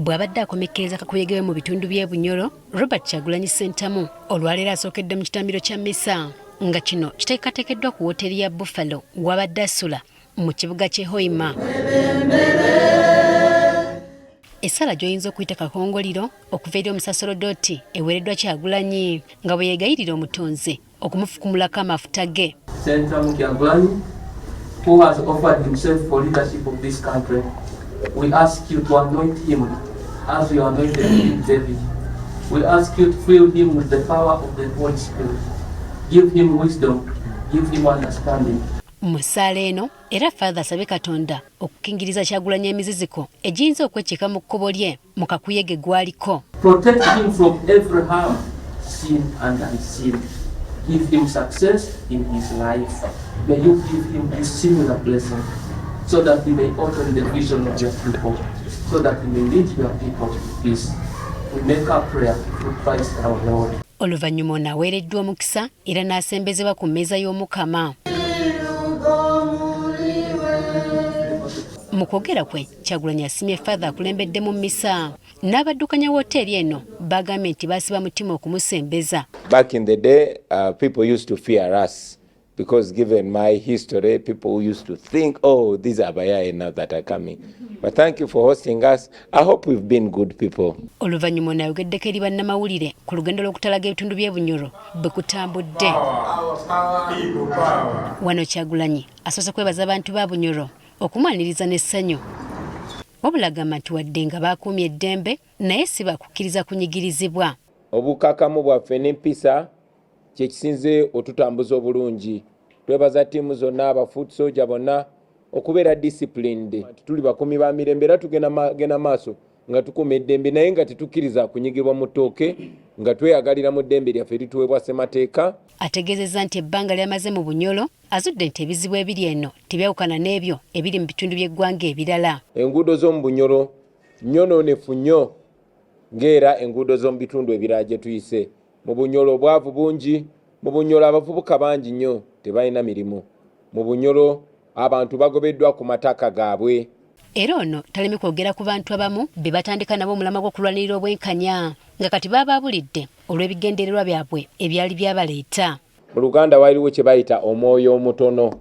Bw'abadde akomekkereza kakuyege we mu bitundu by'e Bunyoro, Robert Kyagulanyi Ssentamu olwaleero asookedde mu kitambiro kya mmisa nga kino kiteekateekeddwa ku wooteeri ya Buffalo w'abadde asula mu kibuga ky'e Hoima. Essala gy'oyinza okuyita kakongoliro okuva eri omusasolodooti eweereddwa Kyagulanyi nga bwe yeegayirira Omutonzi okumufukumulako amafuta ge. Ssentamu Kyagulanyi, who has offered himself for leadership of this country, we ask you to anoint him as you anointed King David. We ask you to fill him with the power of the Holy Spirit. Give him wisdom, give him understanding. Mu ssaala eno era Father asabye Katonda okukingiriza Kyagulanyi emiziziko egiyinza okwekyeka mu kkubo lye mu kakuyege gw'aliko. Protect him from every harm, seen and unseen. Give him success in his life. May you give him this similar blessing so that he may open the vision of your people, so that he may lead your people to peace. We make our prayer through Christ our Lord. Oluvannyuma ono aweereddwa omukisa era n'asembezebwa ku mmeeza y'Omukama. Mu kwogera kwe, Kyagulanyi asiimye Father akulembedde mu mmisa n'abaddukanya wooteeri eno bagambye nti baasiba mutima okumusembeza. Back in the day, people used to fear us because given my history, people used to think, oh, these are Bayaye now that are coming. But thank you for hosting us. I hope we've been good people. Oluvannyuma ono ayogeddeko eri bannamawulire ku lugendo lw'okutalaga ebitundu by'e Bunyoro bwe kutambudde. Wano Kyagulanyi asoose kwebaza abantu ba Bunyoro okumwaniriza n'essanyu. Wabula agamba nti wadde nga baakuumye eddembe naye si bakukkiriza kunyigirizibwa. Obukakamu bwaffe n'empisa kye kisinze otutambuza obulungi. Twebaza ttiimu zonna, aba foot soldier bonna okubeera disciplined. Tuli bakuumi ba mirembe era tugenda genda maaso nga tukuuma eddembe naye nga tetukkiriza kunyigibwa mu ttooke nga tweyagalira mu ddembe lyaffe erituweebwa ssemateeka. Ategeezezza nti ebbanga ly'amaze mu Bunyoro azudde nti ebizibu ebiri eno tebyawukana n'ebyo ebiri mu bitundu by'eggwanga ebirala. Enguudo z'omu Bunyoro nnyonoonefu nnyo ng'era enguudo z'omu bitundu ebirala gye tuyise. Mu Bunyoro obwavu bungi, mu Bunyoro abavubuka bangi nnyo tebalina mirimu, mu Bunyoro abantu bagobeddwa ku mataka gaabwe. Era ono talemye kwogera ku bantu abamu be batandika nabo omulamwa gw'okulwanirira obwenkanya nga kati baabaabulidde olw'ebigendererwa byabwe ebyali byabaleeta. Mu Luganda waliwo kye bayita omwoyo omutono.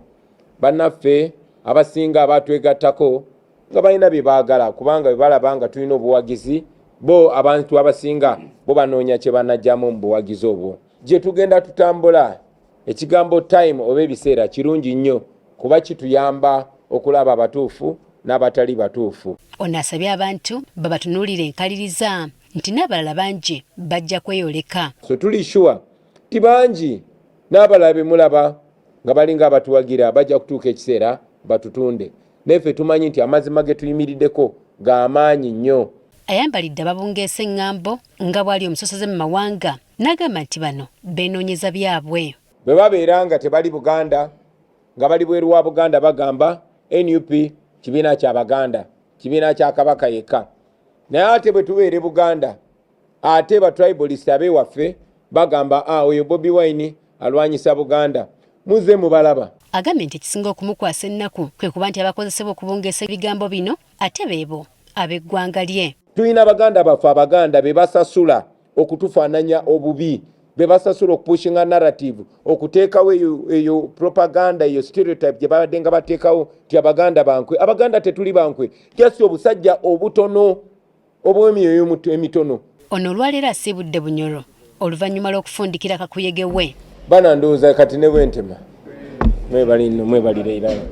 Bannaffe abasinga abatwegattako nga balina bye baagala kubanga bwe balaba nga tulina obuwagizi bo abantu abasinga bo banoonya kye banajjamu mu buwagizi obwo. Gye tugenda tutambula ekigambo time oba ebiseera kirungi nnyo kuba kituyamba okulaba abatuufu n'abatali batuufu. Ono asabye abantu babatunuulire enkaliriza nti n'abalala bangi bajja kweyoleka. So tuli sure nti bangi n'abalala be mulaba nga balinga abatuwagira bajja kutuuka ekiseera batutunde naye ffe tumanyi nti amazima ge tuyimiriddeko ga maanyi nnyo. Ayambalidde ababungeesa eŋŋambo nga bw'ali omusosoze mu mawanga n'agamba nti bano beenoonyeza byabwe. Bwe babeera nga tebali Buganda nga bali bweru wa Buganda bagamba nup kibiina kya Baganda, kibiina kya Kabaka yekka. Naye ate bwe tubeera e Buganda ate ba tribalist ab'ewaffe bagamba ah, oyo Bobi Wine alwanyisa Buganda. Muzze mubalaba. Agambye nti ekisinga okumukwasa ennaku kwe kuba nti abakozesebwa okubungeesa ebigambo bino ate beebo ab'eggwanga lye. Tulina baganda baffe Abaganda be basasula okutufaananya obubi, be basasula okupushinga narrative, okuteekawo eyo, eyo propaganda, eyo stereotype gye babadde nga bateekawo nti Abaganda bankwe. Abaganda tetuli bankwe, just obusajja obutono obw'emyoyo emitono. Ono olwaleero asiibudde Bunyoro oluvannyuma lw'okufundikira kakuyege we. Bana ndowooza kati ne bwentema mwebale nno, mwebalire irala.